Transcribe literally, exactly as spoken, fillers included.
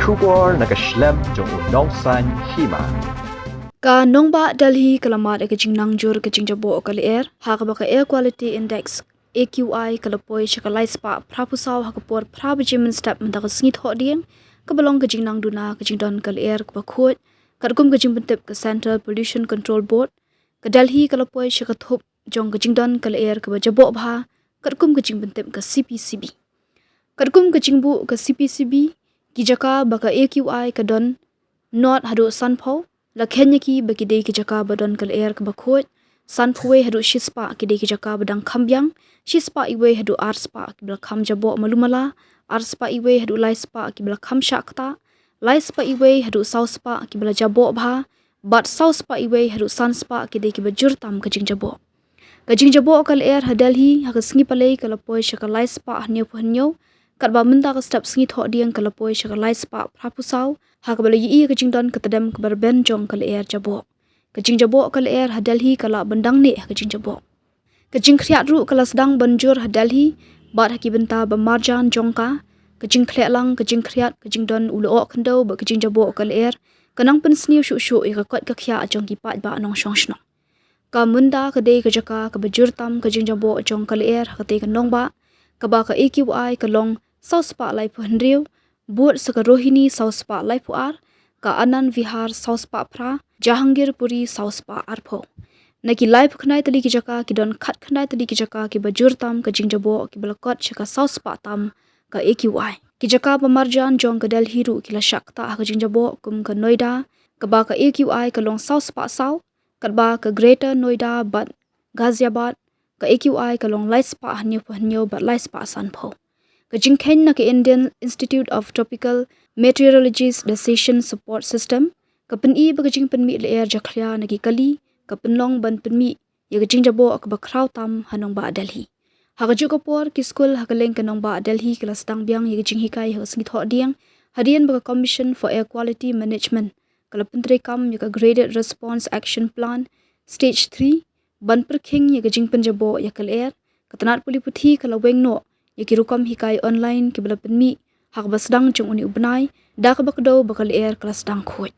Khubor na ka shlem jong u nongsaiñ hima. Ka nongbah Delhi ka la mad ïa ka jingnang jur ka jingjaboh ka lyer, ha kaba ka Air Quality Index, A Q I, ka la poi sha ka lai spah phra phew saw ha ka por phra baje mynstep mynta ka sngi Thohdieng, kaba long ka jingnang duna ka jingdon ka lyer kaba khuid, katkum ka jingpyntip ka Central Pollution Control Board. Ka Delhi ka la poi sha ka thup jong ka jingdon ka lyer kaba jaboh bha, katkum ka jingpyntip ka C P C B. Katkum ka jingbuh ka C P C B, ki jaka ba ka A Q I ka don nod haduh san phew, la kheiñ ïa ki ba ki dei ki jaka ba don ka lyer kaba khuid, san phew wei haduh shi spah ki dei ki jaka ba dang kham biang, shi spah iwei haduh ar spah kiba la kham jaboh malu mala, ar spah iwei haduh lai spah kiba la kham shah ktah, lai spah iwei haduh saw spah kiba la jaboh bha, bad saw spah iwei haduh san spah ki dei kiba jur tam ka jingjaboh. Ka jingjaboh ka lyer ha Delhi ha ka sngi Palei ka la poi sha ka lai spah hynñiew phew hynñiew, katba mynta ka step sngi Thohdieng ka la poi sha ka lai spah phra phew saw, ha kaba la ïohi ïa ka jingdon ka tdem kaba rben jong ka lyer jaboh. Ka jingjaboh ka lyer ha Delhi ka lah ban dang neh ha ka jingjaboh. Ka jingkhriat ruh ka la sdang ban jur ha Delhi, bad ha ki bynta ba marjan jong ka, ka jingkhleh lang, ka jingkhriat, ka jingdon u lyoh khyndew bad ka jingjaboh ka lyer ka nang pynsniew shuh shuh ïa ka koit ka khiah jong ki paidbah nongshong shnong. Ka Mundra ka dei ka jaka kaba jur tam ka jingjaboh jong ka lyer ha katei ka nongbah, kaba ka A Q I ka long saw spah lai phew hynriew, bud sa ka Rohini saw spah lai phew ar, ka Anand Vihar saw spah phra, Jahangir Puri saw spah ar phew. Na ki lai phew khyndai tylli ki jaka ki don khat khyndai tylli ki jaka kiba jur tam ka jingjaboh kiba la kot sha ka saw spah tam ka A Q I. Ki jaka ba marjan jong ka Delhi ruh ki la shah ktah ha ka jingjaboh kum ka Noida, kaba ka A Q I ka long saw spah saw, katba ka Greater Noida bad Ghaziabad, ka A Q I ka long lai spah hynñiew phew hynñiew bad lai spah san phew. Ka jingkheiñ na ka Indian Institute of Tropical Meteorology's Decision Support System, ka pyni ba ka jingpynmih lyer jakhlia na ki kali, ka pynlong ban pynmih ïa ka jingjaboh kaba khraw tam ha nongbah Delhi. Ha kajuh ka por, ki skul ha kylleng ka nongbah Delhi ki la sdang biang ïa ka jinghikai ha ka sngi Thohdieng, hadien ba ka Commission for Air Quality Management ka la pyntreikam ïa ka Graded Response Action Plan, Stage three, ban pyrkhing ïa ka jingpynjaboh ïa ka lyer. Ka tnat pule puthi ka la weng noh ïa ki rukom hikai online kiba la pynmih ha kaba sdang jong une u bnai, da kaba kdew ba ka lyer ka la sdang khuid.